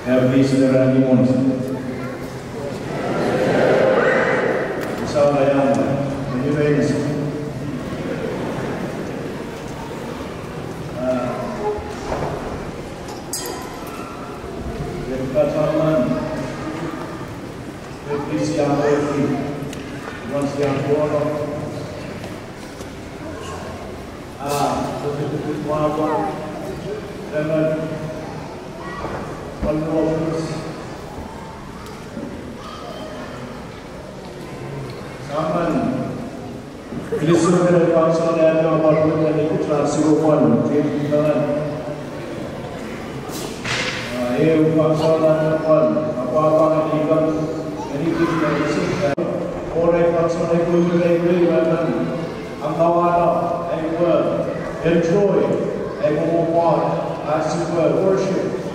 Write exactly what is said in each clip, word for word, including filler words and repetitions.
Happy Easter, everyone. Sawa ya, many ways. Ah, Ecclesia, Ecclesia, once they are born, ah, the people were, then, uh, one more verse. Saman. Kilisou ren fansoun an Kot, pwan ren ei kich ran sipwe pwan, ren fansoun an Kot, apwapwa ngeni Kot, ngeni kich meinisin. Ore fansoun epwe ure epwe iwe kan, angawano, epwe enjoy, epwe pwan, ach sipwe worship,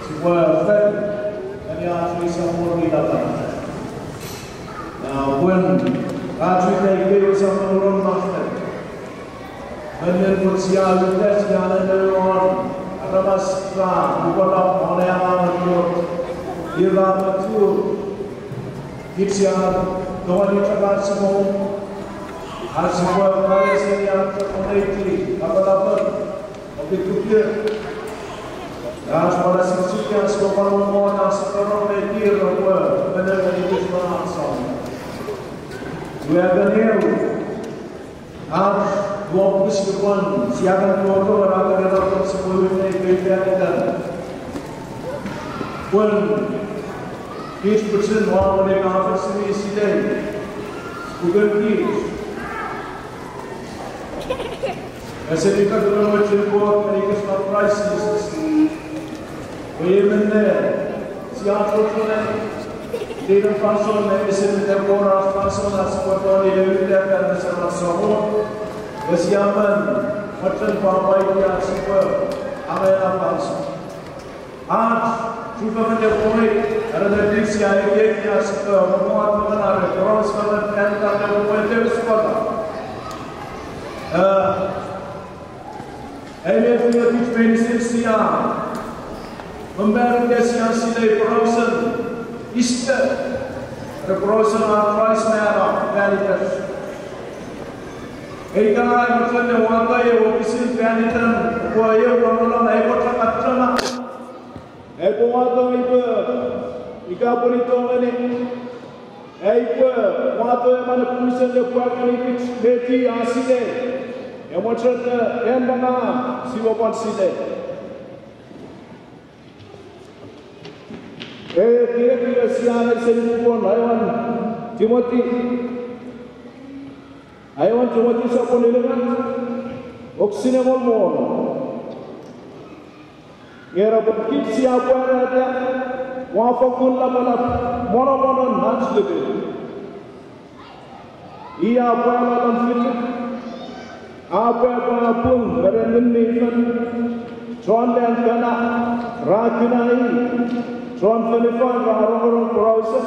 sipwe fel, ngeni ach mi Samon mi napanap. Pun ach uta ikei sia moron mafet. Mennen pun sia uta sia nenne won aramas ra upwala won ewe angangen Kot. Ira metu kich sia tongeni chok ach sipwe, ach sipwe kaeo seni ach sipwe neiti napanapen okikutir. Ach pwala sikisiki ach sipwe pwan won ach sipwe neiti repwe menemeni kich non ach Samon. Iwe epwe neu ach won pwisin pwan sia kan toto ra kan era pwan sipwe win nei peipean itan. Pun kich pwisin won ei conference mi silei, puken kich ese ita tuno mochen Kot ngeni kich non Kraist Jises. Pwe emon ne sia chochone, iteiten fansoun me ese mete Kot ach fansoun ach sipwe tongeni uta fan mesen ach Samon, pwe sia men mochen pwapwaiti ach sipwe angei ena fansoun. Ach chufengen epwe, are ne kich sia ekieki ach sipwe, omo ach fengen are poraus fengen fan itan epwe tekisikota. Eh, ei mefi kich meinisin sia, member ika sia silei porausen Easter, are porausen an Kraist mano fan itach. Ei kana ai mochen ne wato ei wokisin fan itan, pwe ei wonolo ai mochen achema. Epwe wato ipwe, ika pwe ito ngeni, epwe wato emon pwisin ne pwar ngeni kich meti a silei. E mochen ne en manga sipwe pwan silei. E, kire kire sia ne seni pukon aewin Timoti. Aewin Timoti sopun unungat, wokisin engon me wonu. Nge era pwe kich sia pwarata, ua fokkun lapalap, monomonon ach lipilip. I a pwano non fituk, a pwapwa pung me ren Ngun mi Fel, chon lang kana ra kuna i, chon fonufan ra rongorong porausen,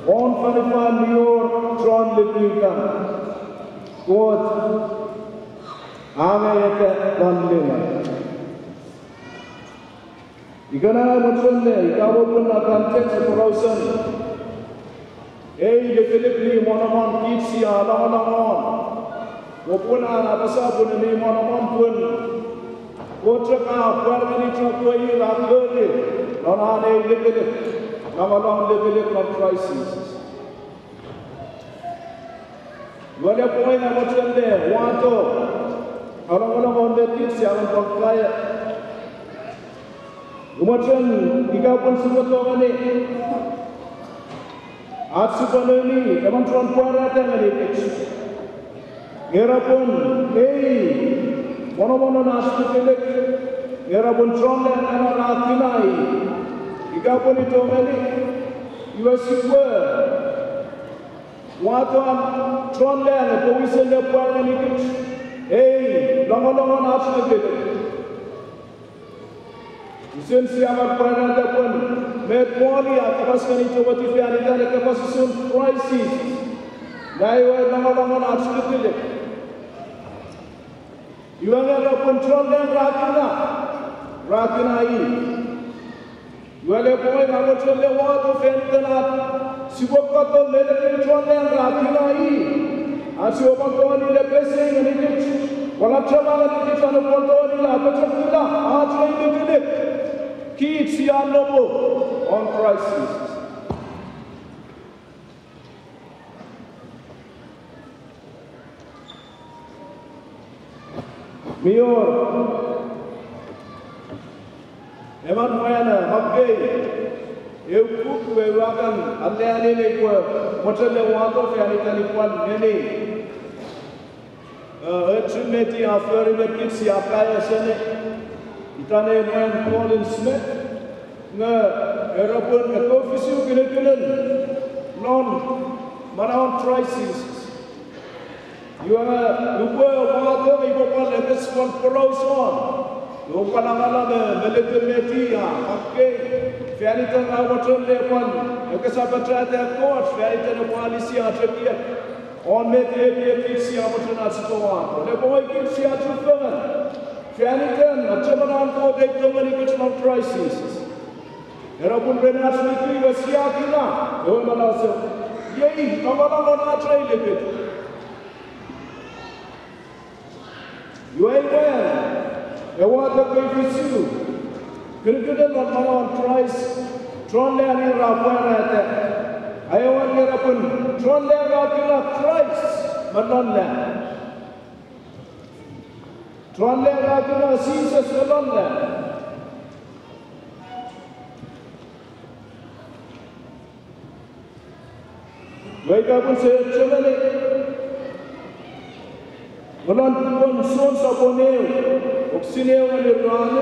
won fonufan mi wor chon lipilip. Kot a angei eta non lingau. Ikenai mochen ne, ika pwe pun a context porausen ei lipilip mi monomon kich sia nongonong won. Pwe pun an apasa pun mi monomon pun Kot chok a pwar ngeni chokkewe ir a kori non an ei lipilip, nongonong lipilip non Kraist Jises. Iwe le pwe ina mochen ne wato, a nongonong won met kich sia men pwan kaeo. Ua mochen ika pwe sipwe tongeni ach sipwe nouni emon chon pwarata ngeni kich. Nge era pwe ei monomonon ach lipilip, nge era pwe chon lang kana ra kuna i, ika pwe ito ngeni, iwe sipwe wato an chon lang epwe wisen ne pwar ngeni kich ei nongonongon ach lipilip. Usun sia men pwarata pwe met Paul a kapas ngeni Timoti fan itan, a kapas usun Kraist Jises, nge iwe nongonongon ach lipilip. Iwe nge era pun chon lang ra kuna, ra kuna i. Iwe le pwe ngang mochen le wato fan iten ach sipwe katon nelekin chon lang ra kuna i. Ach sipwe pwan tongeni le pesei ngenikich, pwan achema ngenikich an epwe tongeni le apochokuna ach we inukunuk. Kich sia nopo won Kraist Jises. Mi wor emon mwan a makkei eu puk we ua kan alleani ne pwe mochen le wato fan iten pwan neni, eh, ochun met a fori me kich sia kaeo seni, itan ei mwan Colin Smith, nge era pun ekkewe fisu kinikinin non manauen Kraist Jises. Iwe nge upwe wato nge upwe pwan ekis pwan poraus won, upwe pwan angala me, me likin met a makkei fan iten a mochen le pwan ekis apachata ekkoch fan iten epwe alisi ach ekiek won met ekiek kich sia mochen ach sipwe wato. Le pwe kich sia chufengen fan iten achema an Kot ei tong ngenikich non Kraist Jises. Era pun ren ach nuku iwe sia kuna ewe manausefan. Iei nongonongen ach ei likin. Iwe, iwe, ewe tokei fisu kinikinin non manauen Kraist, chon lang ra pwarata. Aewin, era pun chon lang ra kuna Kraist me non lang. Chon lang ra kuna Jises me non lang. Iwe ika pun sia chechemeni, me non puken Jon sopwun eu, wokisin eu ngeni ruanu,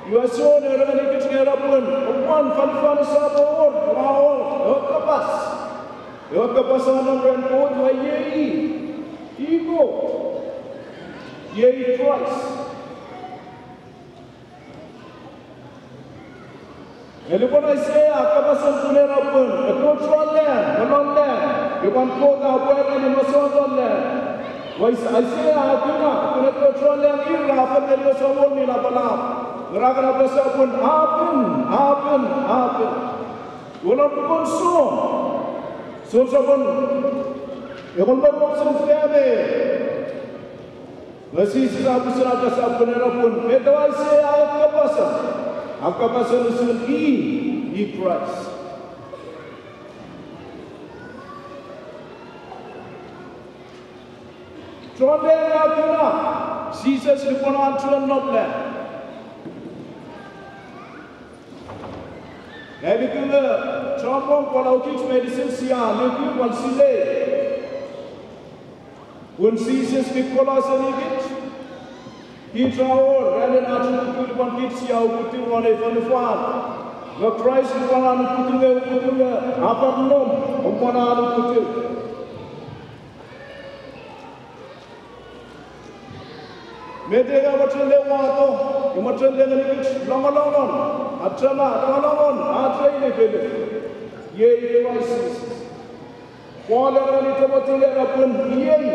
iwe Jon a ereni kich nge era pun, pwan fonufan esap wor, ua wor ewe kapas. Ewe kapas a nom ren Kot, iwe iei i, i Kot, iei Kraist. Nge lupwen Aisea a kapasen pun era pun ekkewe chon lang me non lang, lupwen Kot a pwarata ne masouan non lang, iwe Aisea a kuna pun ekkewe chon lang ir ra fen ngeni ewe Samon mi Napanap, nge ra kan apasa pun a pin, a pin, a pin. Iwe non puken Jon, Jon sopwun engon me ruu wokisin fite me ew, nge Jises a pwisin apasa pun era pun met ewe Aisea a kapas, a kapas usun i, i Kraist. Chon lang ra kuna Jises lupwen an chuen nom lang. Nge lupwen chommong pwal kich meinisin sia nuku pwan silei pun Jises mi kola senikich, kich a wor ranin ach uputiw lupwen kich sia uputiw won ei fonufan. Nge Kraist lupwen an uputiw nge uputiw nge a pwan nom, lupwen an uputiw. Met ei a mochen le wato, a mochen le ngenikich longolongon achema, longolongon ach ei likin, iei Kraist Jises. Pwal a ereni Timoti era pun iei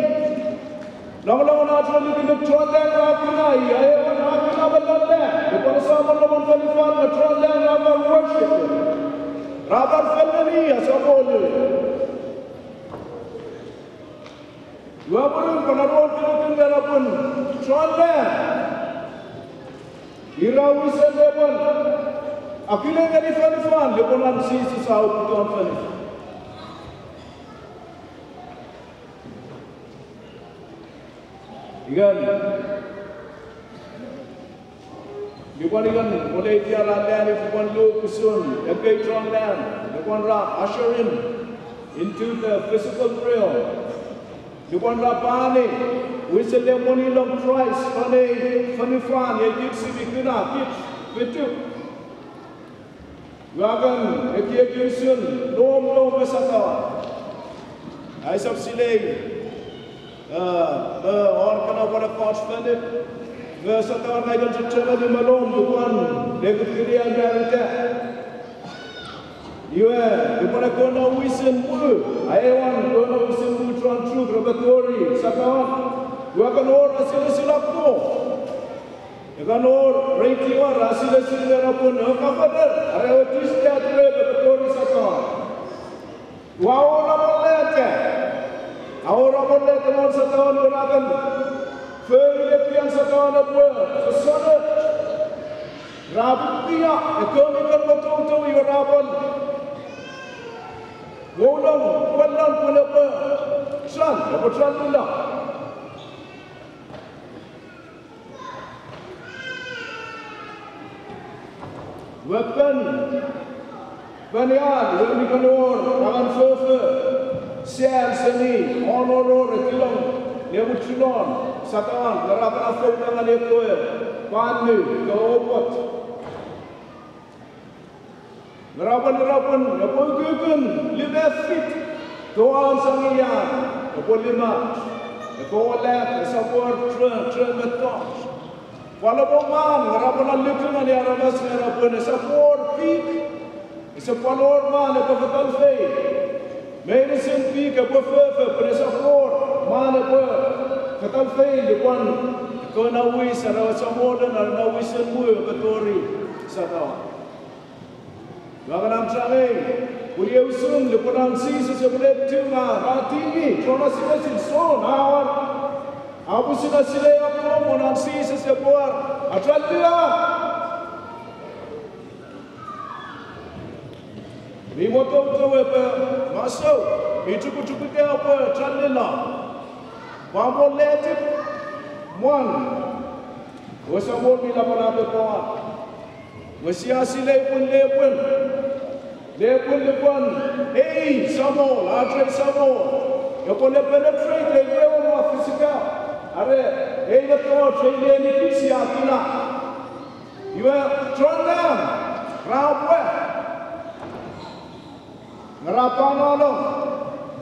longolongon ach ei likin, chon lang ra kuna i, aewin, ra kuna me non lang. Lupwen esap wor lomon fonufan nge chon lang ra kan worship, ra kan fen ngeni, asapolu. Iwe pun pwan a wor kinikinin era pun chon lang ir ra wisen lepwin akile ngeni fonufan lupwen an Jises a uputiw won fonufan. Ikan, lupwen ikan, ole itiara lang, lupwen luk usun ekkei chon lang, lupwen ra usher in into the physical realm. Lupwen ra pani wisen lepwin lon Kraist non ei fonufan, ei kich mi kuna, kich fituk. Ua kan ekieki usun nom, nom me sakawan. Aisap silei, eh, me won kana pwan ekkoch fonu, me sakawan ngang kan chechemeni me nom lupwen nekukuni an marita. Iwe, lupwen ekkoch wisen mu, aewin, ekkoch wisen mu chon Chuuk repwe tori sakawan. Ua kan wor asilesil akkom. Ua kan wor reitiwa ra asilesil me ra pun ewe governor are ewe Tuesday at rep epwe tori Satan. Ua wor amolata. A wor amolata won Satan we ra kan fori netipan Satan epwe sosone. Ra pupia ekkewe mi kan motoutou iwe ra pwal woulong pwallon pun epwe tran, epwe tran lila. Weapon, weapon ian, weapon mi kan wor, ra kan fofo, sal seni, onorore tilong, ne muchunon, Satan, nge ra kan afou ngeni ekkewe, panu, ekkewe opot. Nge ra pwal, ra pwal, epwe ukukun lime feet, toau seni ia, epwe lima, epwe olak, esap wor tren, tren mettoch. Pwal epwe man, nge ra pwal allukungeni aramas nge ra pwal esap wor pik, esap pwal wor man epwe fetal feil. Meinisin pik epwe fofo, pwe esap wor man epwe fetal feil, lupwen ekkewe nouwis, are ewe samolen, are nouwisen mwu epwe tori Satan. Nge ngang ua changei, pun iei usun lupwen an Jises epwe le tingor, ra tingor, chon asilesil, Son, a war. A pwisin asilei akkom won an Jises epwe war, a tran lila. Mi motoutou epwe masou, mi chukuchukuta epwe tran lila. Pwal mo letip, mwan. Ewe Samol mi lapalap epwe war. Nge sia silei pun lepwin, lepwin, lepwin ei Samol, ach ei Samol, epwe le penetrate, epwe ewe ma fisika, are ei mettoch, ei lenikich sia kuna. Iwe chon nang ra pwe, nge ra pangalong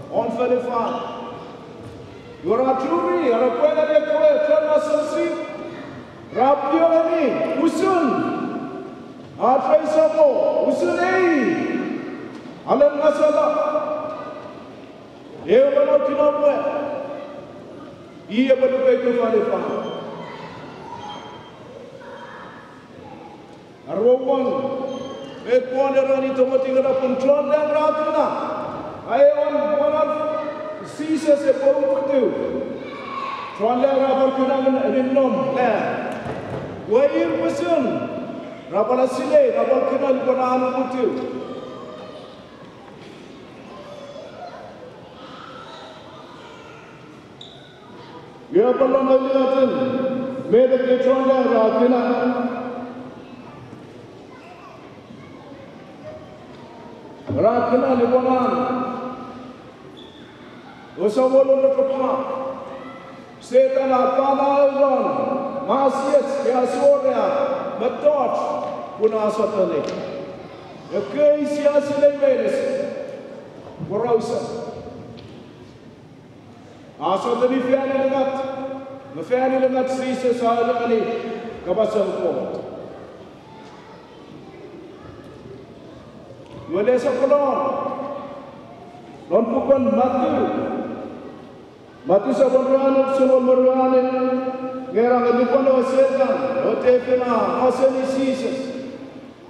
won fonufan. Iwe ra churi, ra pwe ngeni ekkewe chon masen sip, ra pio ngeni usun ach ei Samol, usun ei alen ngasala. Ewe manauen kinamwe, i epwe lupeipe fonufan. Aruan, met Paul a ereni Timoti, nge ra pun chon nang ra kuna. Aewin, mwan Jises epwe uputiw. Chon nang ra pwal kuna ngeni nom nang. Iwe ir pwisin ra pwal asilei, ra pwal kuna lupwen an uputiw. Iwe pwal lon ewe liatin, met ekkei chon nang ra kuna. Ra kuna lupwen an ewe Samol a rong pwe Setan a panau lon masies, a asor mettoch pun a sotuni. Ekkei sia silei meinisin, porausa. A sotuni fan ilengat, me fan ilengat Jises a ulungeni kapasen Kot. Iwe le sopwolon, lon puken Matu, Matu sopwolon ruanu, sopwolon ruanu, nge ra nge lupwen ewe Setan, ewe tefin a oseni Jises.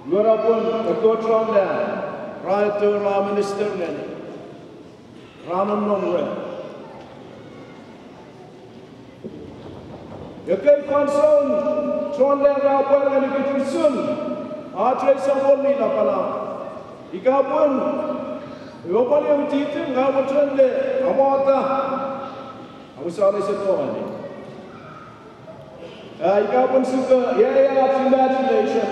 Iwe ra pun ekkoch chon nang, ra eto ra minister ngeni. Ra nonnom ren. Ekkei fansoun chon nang ra pwar ngenikich usun ach ei Samol mi lapalap. Ika pun ewe pwan ew titin ngang mochen le amwata, amusano ese tongeni. A, ika pun sipwe, ia, ia, ach imagination.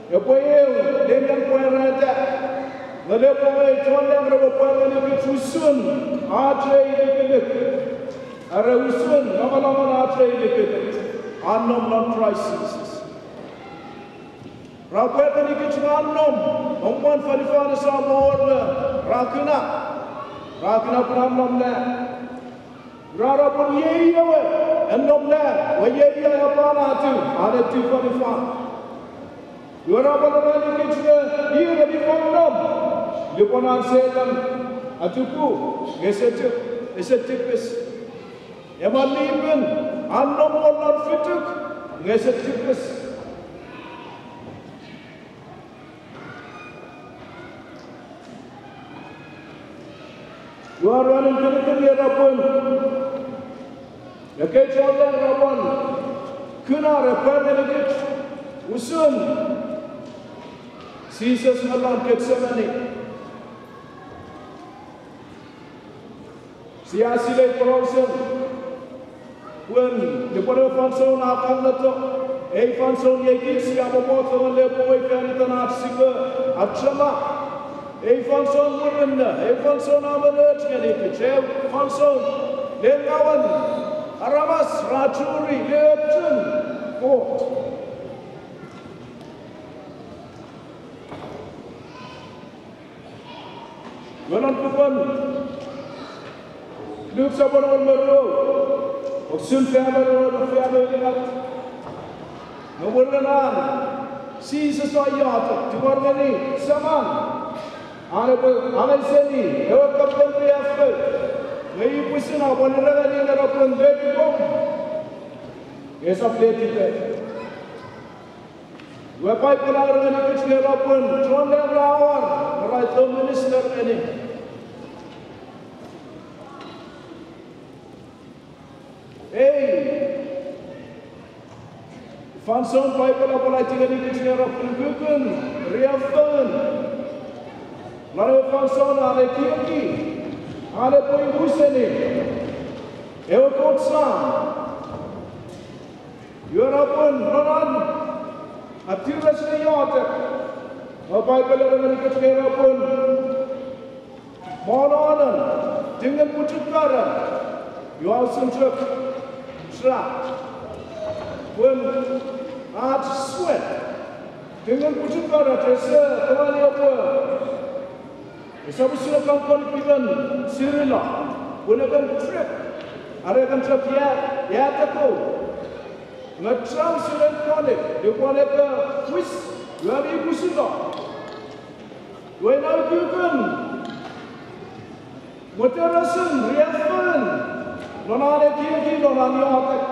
Epwe eu, le men pwarata. Nge le pwe chon nang repwe pwar ngenikich usun ach ei lukuluk. Are usun lamalamon ach ei lukuluk. A nom non Kraist Jises. Ra pwar ngenikich me a nom, non mwen fonufan esamo wor, ra kuna. Ra kuna pun a nom nang. Ra ra pun iei ewe, a nom nang, iwe iei a pwan atu, a ne tiu fonufan. Iwe ra pwar ngenikich nge ir mi pwan nom, lupwen an Setan a tupu, nge ese tu, ese tipis. Emon mi pin a nom won lon fituk nge ese tipis. Ua ruanin kinikin era pun ekkei chon lang ra pwan kuna repwe ngenikich usun Jises me lon Ketsemeni. Sia silei porausen pun nupwen ewe fansoun a kan ngeto, ei fansoun iei kich sia mommot fengen le pwowei fan itan ach sipwe achema. Ei fansoun murinno, ei fansoun a men och ngenikich, ei fansoun le ngawen aramas ra churi le ochun Kot. Nge non puken Luk sopwun engon me ruu, wokisin fia me ruu, fia me unungat. Nge mwirin an Jises a iotek, tingor ngeni Seman an epwe angei seni ewe kapen riaffou, nge i pwisin a pwan ira ngeni nge era pun letikom, esap letipei. Iwe Paipen a ura ngenikich nge era pun chon lang ra war, ra to minister ngeni. Ei fansoun Paipen a pwan aiti ngenikich nge era pun ukukun riaffoun non ewe fansoun an ekieki an epwe imuseni ewe Kot Sam. Iwe era pun non an atiresini iotek, ewe Paipen a ura ngenikich nge era pun mononon, tingen puchukara, iwe a usun chok sra, pun ach sweat, tingen puchukara, ese tongeni epwe, esap usun ekkan konik mi kan sirilo, pun e kan drip, are e kan chok ia, ia teko. Nge chang sinen konik, nupwen e kan wis, iwe mi pwisin no. Iwe ina ukukun mwitiresen riaffou non an ekieki, non an iotek.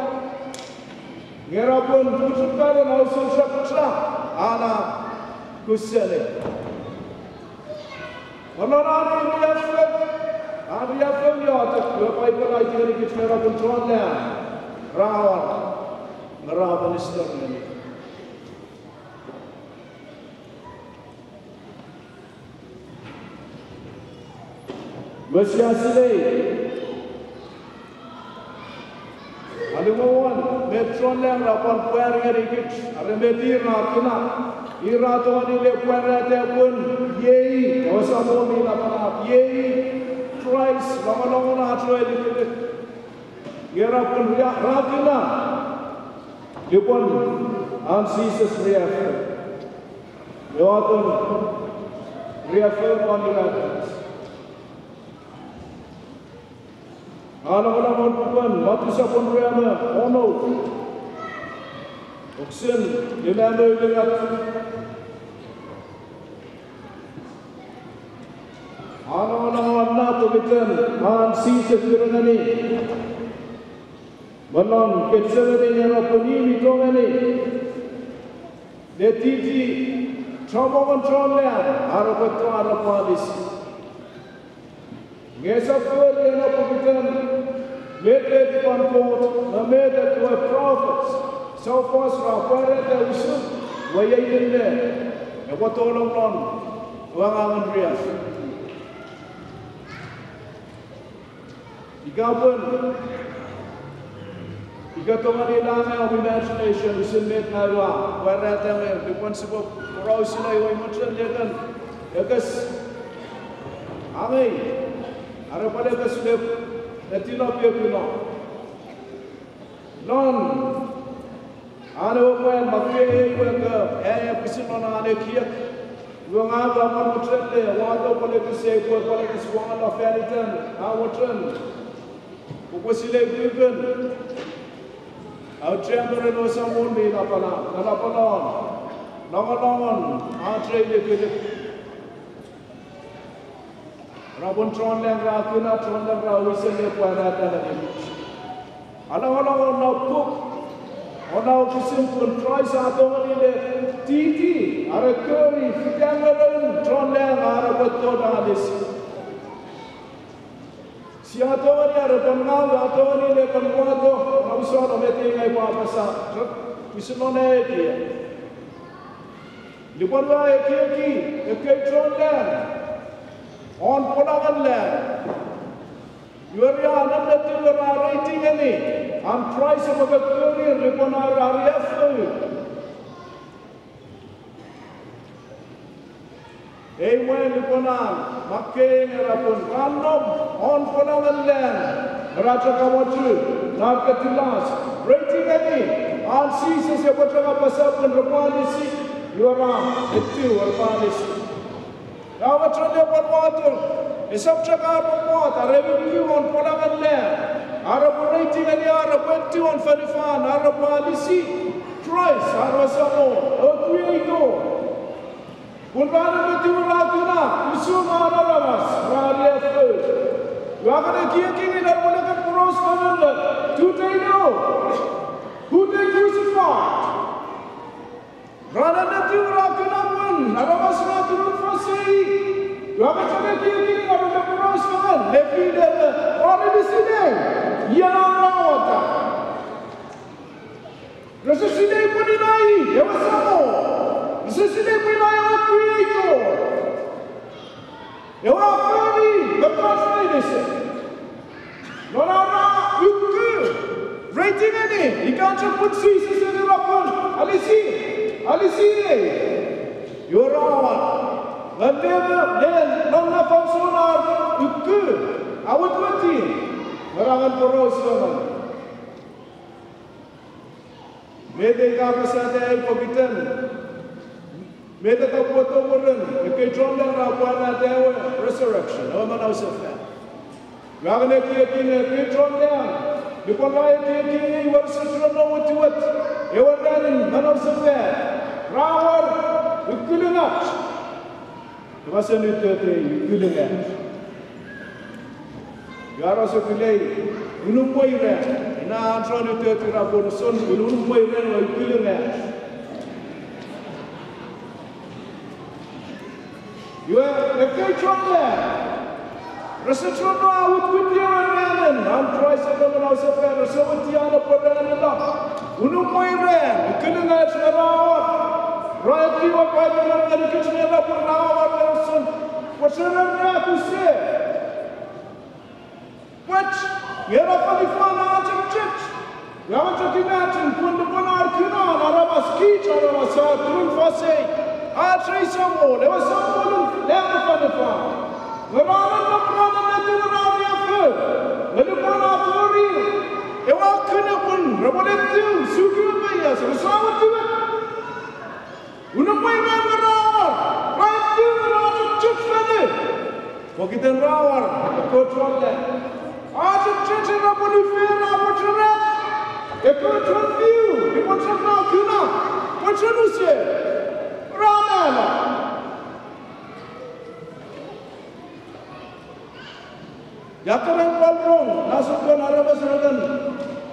Nge era pun puchukara a usun chok sra an a kuseni. Nge non an riaffou, an riaffoun iotek, iwe Paipen a aiti ngenikich nge era pun chon lang ra war, nge ra minister ngeni. Iwe sia silei alimowon met chon lang ra pwan pwari ngenikich, are met ir ra kuna, ir ra tongeni le pwarata pun iei ewe Samon mi napanap, iei Kraist, nongonongen ach we lukut. Nge ra pun ria-, ra kuna lupwen an Jises riaffou. Ewe atun riaffou non irapenges. A nongonong won puken Matu sopwun rue me wonu, wokisin lime me unungat. A nongonong won na pokiten an Jises ura ngeni me non Ketsemeni nge era pun i mi tongeni letiti chommongun chon lang ar repwe tongeni pwalisi. Nge esap fori ena pokiten met letipan Kot me met ekkewe prophets, soufos ra pwarata usun, iwe iei minne epwe tonong non ewe angangen riaffou. Ika pwe, ika tongeni nanga om imagination usun met ngang ua pwarata nge lupwen sipwe poraus ina, iwe mochen lekan ekis angei, are pwal ekis lep, etinop epino non an ewe mwan, ma iwe, iwe ka, e, e pwisin non an ekiek. Iwe ngang ua pwan mochen le wato pwal ekis, epwe pwal ekis wangala fan itan, a mochen pwe pwe silei ukukun auchean ren ewe Samon mi napanap, nanapanon, nongonongen ach ei lukuluku. Ra pun chon lang ra kuna, chon lang ra wisen le pwarata ngenikich. Alongolong won na puk, won na wokisin pun Kraist a tongeni le titi, are kori, fiti ngerou chon lang are pwe tonong alisi. Sia tongeni are pwe ngaw a tongeni le pwe wato, na usono met ngang upwe apasa, pwisin non ekiek. Lupwen ua ekieki ekkei chon lang won pwonangen lang, iwe ra nennetiw ra reiti ngeni an Kraist epwe kokkorir lupwen ar riaffou. Ei mwan lupwen an makkei nge ra pun ra nom won pwonangen lang, ra chok amochu nar ketilas, reiti ngeni an Jises epwe chok apasa pun repwe alisi, iwe ra etiw repwe alisi. Ra mochen epwe wato, esap chok ar repwe wato, are uku won pwonangen lang, are pwe reiti ngeni ar repwe etiw won fonufan, ar repwe alisi Kraist, ar we Samon, ewe Creator. Pun ra nennetiw ra kuna usun an aramas ra riaffou. Ua kan ekieki nge ina pwoneken poraus fengen, who they know, who they crucified. Ra nennetiw ra kuna pun aramas ra turunufasei. Ua kan ekieki nge ina pwoneken poraus fengen, nefinen, are mi sinei ion ra wata. Rese sinei pwe ina i ewe Samon. Rese sinei pwe ina ewe Creator, ewe a fori mettoch meinisin. Non ar ra uku, reiti ngeni, ika chok pun Jises epwe ra pun alisi, alisi ei, iwe ra war. Nge neman, non na fansoun ar uku, a witiwiti, nge ra kan poraus fengen. Met ei ka apasa ita pokiten, met a tapweto mwirin ekkei chon lang ra pwan ata ewe resurrection, ewe manausefan. Ua kan ekieki nge ekkei chon lang, nupwen ra ekieki nge iwe rese chuen no witiwit ewe ranin manausefan, ra war ukulungach. Iwe ese utetekei ukulungach. Iwe ra sotulei unumwei ran, ina an chon utetekei ra pwonuson unumwei ran we ukulungach. Iwe ekkei chon lang, rese chuen no witiwiti ewe ranin an Kraist epwe manausefan, rese witi an epwe ran ena. Unumwei ran, ukulungach ra war. Ra etiwa Paipen a ngenikich nge ra pwe ra war usun pwe sere ra kuse. Pwech, nge ra fonufan a chok chech. Ua chok imagine pun nupwen ar kuna aramas, kich aramas a turunufasei, ach ei Samon, ewe Samon, nge fonufan. Nge ra nonnom, ra nennetiw ra riaffou. Nge nupwen a tori, ewe a kuna pun repwe netiw, suki me peias, rese witiwit. Unumwei ran ra war, ra etiw ra chok chufengen. Pokiten ra war ekkoch chon lang. A chok chechech ra pwonufan, ra pwochunat. Ekkoch chon fiu, nupwen chon ra kuna, pwochun use, ra mano. Ia keran pwal rong, na sokkun aramas ra kan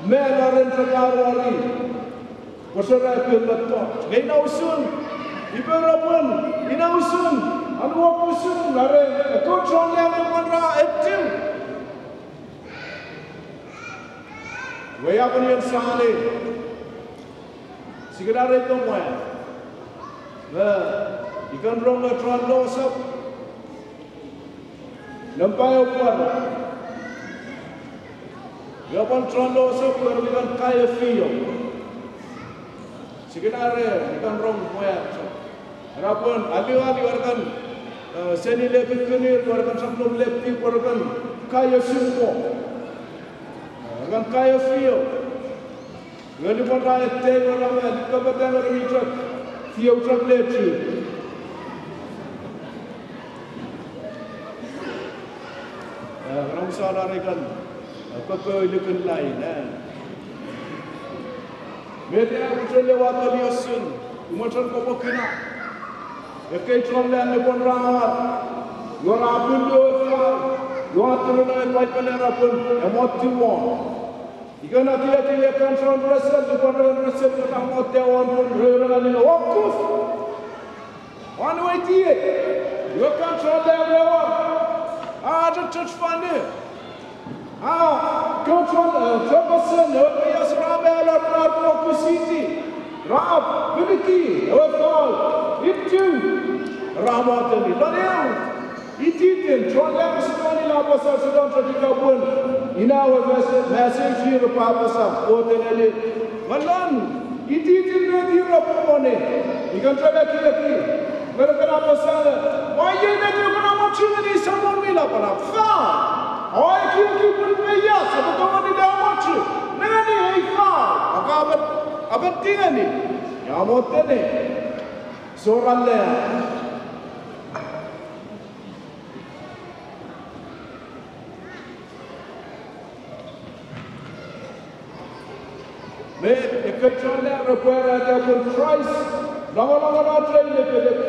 mano ren chok ar wari. Pwe sere ra pwal mettoch. Nge ina usun, ipe ra pwon, ina usun, anuok usun, are ekkoch chon lang nupwen ra etiw. Iwe a pwon ion sani, sikin are ito mwan. Nge, ikan rong nge chon losap. Nampa ew pwan. Ew pwan chon losap, pwe ikan kaeo fiu. Sikin are, ikan rong mwan. Era pwan, aliwali, iwe ikan, eh, seni lepikunir, iwe ikan sap nom lepi, iwe ikan kaeo sukun. Iwe ikan kaeo fiu. Nge nupwen ra ettei, iwe ra me, ika pwata nge ra mi chok, fiu chok lechu. Eh, ra musala re kan, eh, kokko lukun lain, eh. Met a mochen le wato liosun, mochen kopwe kuna. Ekkei chon lang nupwen ra war, iwe ra pun ewe fau, iwe a turunong ewe Paipen era pun, emon tiwon. Ika na tieti ekkan chon wrestle, nupwen re wrestle, nge ra motte won pun re rengeni okuf. Won we tiet, iwe kan chon lab rewa. A chok chok fanu. A, kan chon, eh, chon wrestle, ewe players ra mala, ra pokisiti. Ra piniki, ewe foul. Itu. Ra moteni. Lon eu. Ititin, chon lab sitoni la apasa sitoni chok ika pun. Ina we mes-, message ira pwe apasa, kote neli. Nge lon, ititin met ira pwone. Ikan chok ekieki. Nge ra kan apasa le. Wa iei met ira pwe na mochen ngeni Samon mi lapalap. Fa. O ekieki pun me ia, sa tongeni le mochen. Nengeni ei fa. Aka apat, apat tingeni. Ia motene. Soran le. Me ekkei chon lab ra pwarata pun Kraist, nongonongen ach ei lekelek,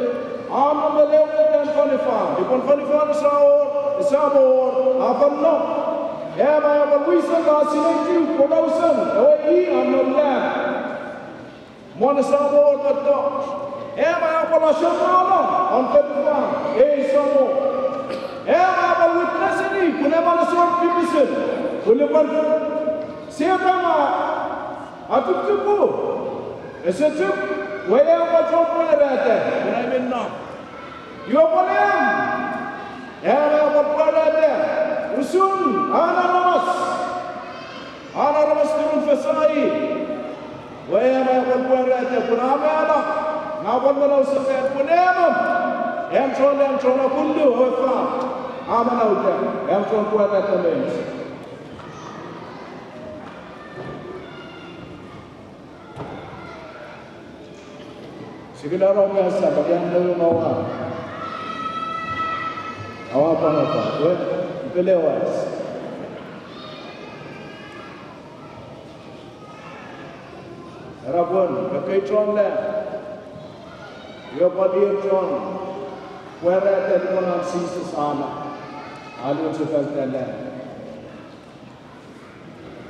a nom me leokutan fonufan, epwe fonufan esamo wor, esamo wor, a fen nom. Am aia pwal wisen ra sinei tu, pwe unusen, ewe i a nom lab. Mwen esamo wor mettoch. Am aia pwal asor nano, an fonufan, ei esamo. Am aia pwal witness-ini, pun emon ese wor tipis, pun lupwen Setan a, a tuptupu. Ese tup, we am a chon pwarata, pun ai mi nom. Iwe pwal am, am aia pwal pwarata, usun, an aramas. An aramas turun fesa i. We am aia pwal pwarata, pun a mala, nge a pwal manau sefan, pun emon. Am chon, am chon apullu, ewe fa. A manauta, am chon pwarata meinisin. Sikila rong asa, pake an neu mawa. Aua pangata, we, pele was. Era pun, ekkei chon lab. Iwe pwal ir chon pwarata lupwen an Jises a no. A luchefalta lab.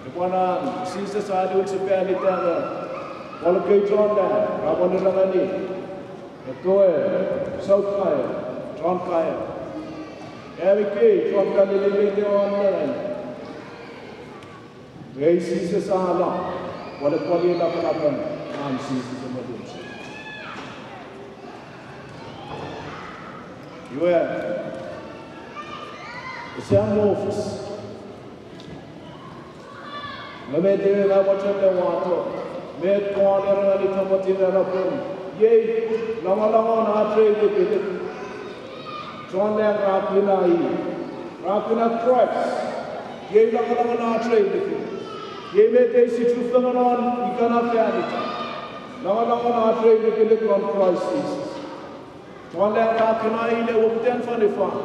Lupwen an Jises a luchefalitano, pwal ekkei chon lab, ra pwal ira ngeni, ekkewe, saut kaeo, chon kaeo. Ami kei, chon Kalili me te on lab. Ei Jises a no, pwal epwe pwal i lapalapen an Jises emwen. Iwe, ese an ofis. Nge met ewe a mochen le wato, met Paul a ereni Timothy era pun, iei, longolongon ach ei lekelek. Chon lab ra kuna i, ra kuna Kraist. Iei longolongon ach ei lekelek. Iei met ei sichufengenon ikana fanita. Longolongon ach ei lekelek lon Kraist Jises. Chon lab ra kuna i le wokuten fonufan.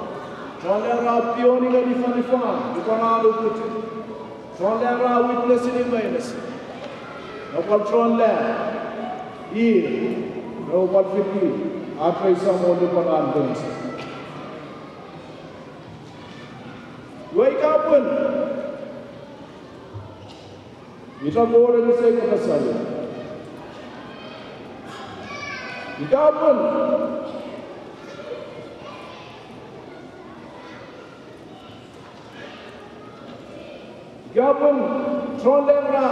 Chon lab ra pioni ngeni fonufan, nupwen a nukutu. Chon lab ra witness-ini meinisin. Nge pwal chon lab, ir, repwe pwal fiti, ach ei Samon nupwen an tonge. Iwe ika pun, ita kore ni sei kapasaia. Ika pun, ika pun chon lab ra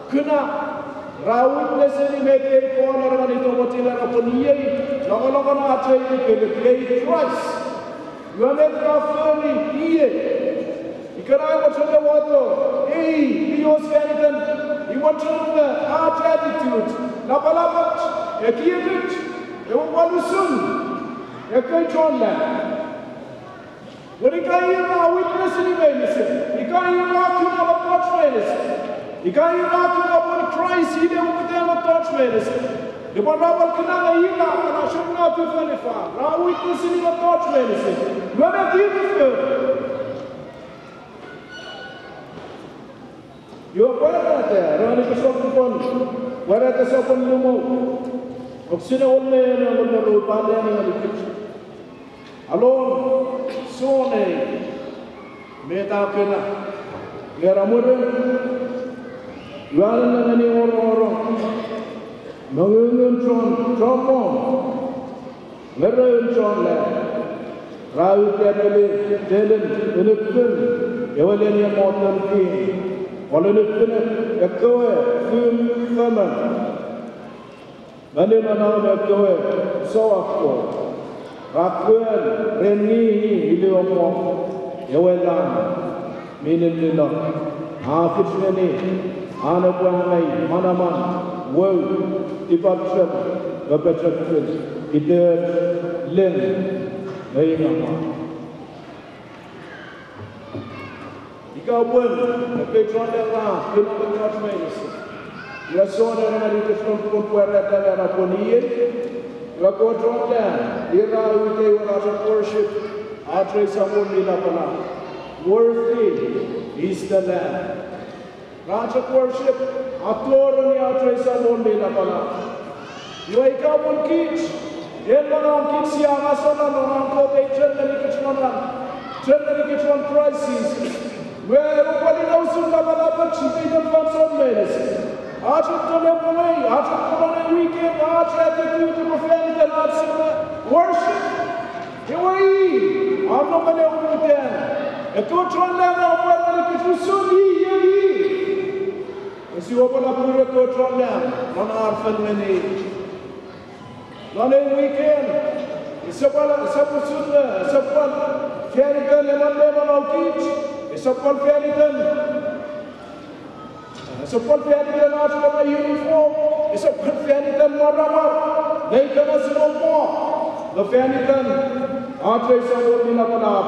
kuna, ra witness-ini met ei Paul a ereni Timothy era pun iei, longolongon ach ei lekelek, iei Kraist. Iwe met ra fori iei. Ikenai mochen le wato, ei, ios fan iten, i mochen le ach attitude, lapalapach, ekiekich, ewe pwal usun, ekkei chon lab. Pun ika ir ra witness-ini meinisin, ika ir ra kuna mettoch meinisin, ika ir ra kuna pun Kraist i le wokuten mettoch meinisin. Nupwen ra pwal kuna nge ir ra pwal asor netipen fonufan, ra witness-ini mettoch meinisin. Iwe met ir ra fori. Iwe Pwarata, ra ni kesopun, Pwarata sopun limu, wokisin engon me, engon me ru, pwan engon me ru. Alon, Jon ei, met a kuna, nge ra mwirin, Ua nennengeni ororo mongungun chon, chon mong, ngereun chon la, ra uta pele telen unukun ewe lenien moten king, pwal unukun ekkewe fun femon, me nimenon ekkewe souakko, ra kuen ren ngingin iliwomong ewe lang mi ninnino, a fich ngeni an epwe angei manaman, wou, tipachem, me pochokun, iteoch, len, me inamwo. Ika pwe ekkei chon la ra kuna mettoch meinisin, iwe souneng ngeni kich lon pun pwarata ena pwe iei, iwe ekkewe chon la, ir ra uta won ach worship, ach ei Samol mi lapalap. Worthy is the Lamb. Ra chok worship, a tori ach ei Samol mi lapalap. Iwe ika pun kich, en me ngang kich sia ngaseno non an Kot ei chen ngeni kich non an, chen ngeni kich non Kraist Jises. Iwe epwe pwal ina usun lapalap ach iteiten fansoun meinisin. Ach tolep ngeni, ach tolep weekend, ach attitude epwe fan iten ach sipwe worship. Iwe i, a nom ne unutan. Ekkewe chon la ra pwarata kich usun i, iei i. Ese wor pwal appiru ekkewe chon la non ar fel ngeni. Non ei weekend, esap pwal, esap usun, esap pwal fan iten emon me emon kich, esap pwal fan iten Esap pwal fan iten ach kona uniform, esap pwal fan iten mwaramwar, nge ika ese wor mo, nge fan iten ach ei Samol mi lapalap,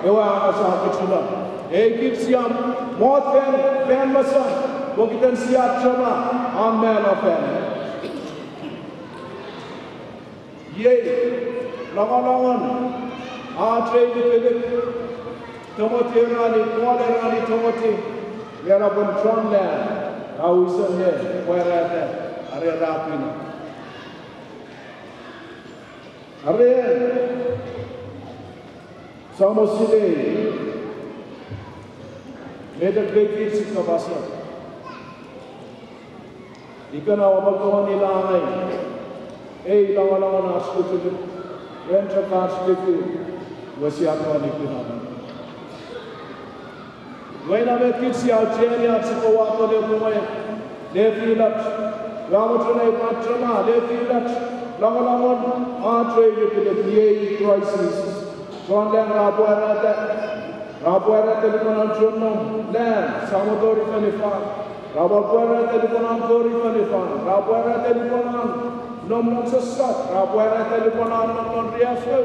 ewe a ngaseno kich uno. Ei kich sia mot fan, fan mesan, pokiten sia achema an mano fan. Iei, longolongon ach ei lukuluk, Timoti erani, Paul erani Timoti, ena pwe chon la ra wisen ne pwarata are ra kuna. Are, sa mo sinei met ekkei kich sia kapas. Ika na ua pwan tongeni angei ei longolongon ach lukuluk, ren chok ach luku, iwe sia tongeni kuna mano. Iwe ina met kich sia aucheani ach sipwe wato ne pwung, nefilach, ua mochen ai pwan achema nefilach longolongon ach ei lukuluk, iei Kraist Jises. Chon la ra pwarata, ra pwarata lupwen an chon nom la sa mo tori fonufan. Ra pwan pwarata lupwen an tori fonufan. Ra pwarata lupwen an nom non sossot. Ra pwarata lupwen an nom non riaffou.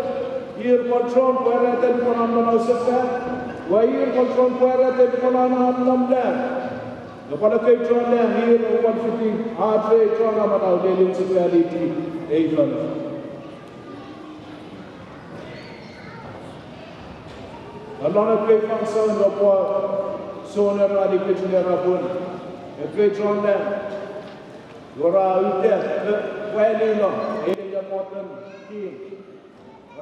Ir pwan chon pwarata lupwen an manausefan. Iwe ir pwan chon pwarata lupwen an nom la. Nge pwal ekkei chon la ir pwan fiti ach ei Chon Amanau lelin sefaliti ei fonufan. Alon ekkei fansoun epwe souneng ngeni kich ne era pun ekkei chon la ra uta pwe, pwalilo ei moten king,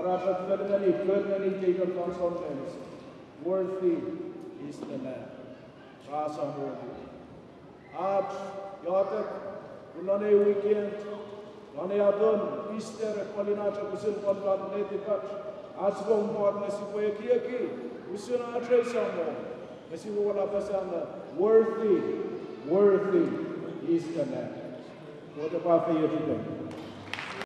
ra chok fel ngeni, fel ngeni iteiten fansoun meinisin. Worthy is the Lamb. Ra sa moni. Ach iotek, pun non ei weekend, non ei atun Easter, pwal ina chok usun pwal pwan netipach, ach sipwe mot nge sipwe ekieki usun ach ei Samol, nge sipwe wor apasa nge, worthy, worthy is the Lamb. Kot epwe afeiochukemi.